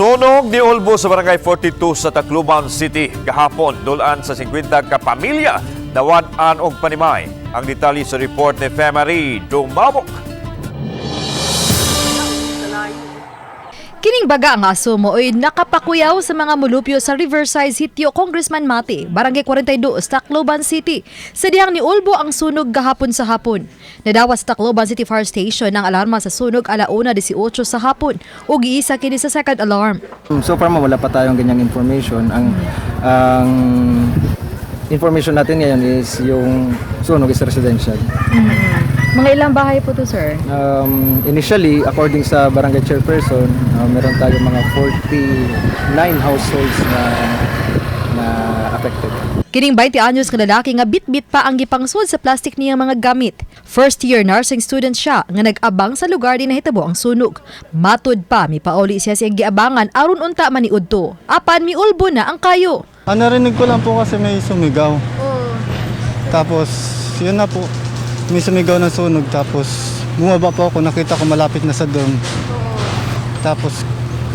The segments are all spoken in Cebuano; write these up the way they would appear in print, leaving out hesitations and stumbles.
Sunog niulbo sa Barangay 42 sa Tacloban City gahapon, dul-an sa 50 ka pamilya nawad-an og panimay. Ang detalye sa report ni Femary Dumabok. Kining baga nga aso maoy nakapakuyaw sa mga mulupyo sa Riverside Sitio Congressman Mate, Barangay 42, Tacloban City. Sa dihang niulbo ang sunog gahapon sa hapon. Nadawat sa Tacloban City Fire Station ang alarma sa sunog 1:18 sa hapon ug giisa kini sa second alarm. So far, ma'am, wala pa tayong ganyang information. Ang information natin ngayon is yung sunog is residential. Mga ilang bahay po to, sir? Initially, according sa barangay chairperson, meron tayong mga 49 households na affected. Kining 20 anyos nga lalaki nga bitbit pa ang gipangsud sa plastic niyang mga gamit. First year nursing student siya nga nag-abang sa lugar di nahitabo ang sunog. Matud pa, mipauli siya sa iyang giabangan aron unta maniudto. Apan miulbo na ang kayo. Ah, narinig ko lang po kasi may sumigaw. Tapos, yun na po. May sumigaw na sunog. Tapos, bumaba po ako. Nakita ko malapit na sa dorm. Tapos,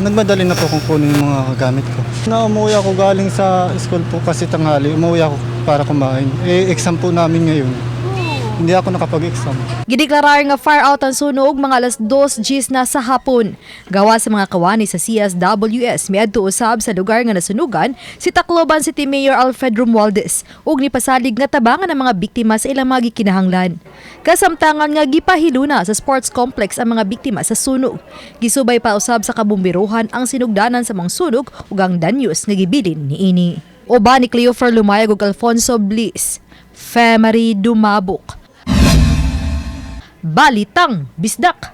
nagmadali na po akong kunin yung mga gamit ko. Na umuwi ako galing sa school po kasi tanghali. Umuwi ako para kumain. Eh, exam po namin ngayon. Hindi ako nakapag-exam. Gideklarar nga fire out ang sunog mga alas 2 gis na sa hapon. Gawa sa mga kawani sa CSWS, miadto usab sa lugar nga nasunugan si Tacloban City Mayor Alfred Romualdez ug nipasalig nga tabangan ang mga biktima sa ilang mga gikinahanglan. Kasamtangan nga gipahiluna sa sports complex ang mga biktima sa sunog. Gisubay pa usab sa kabumbiruhan ang sinugdanan sa mga sunog ug ang danyos nga gibilin niini. Uban ni Cleofer Lumayag ug Alfonso Bliss. Femery Dumabok. Balitang Bisdak.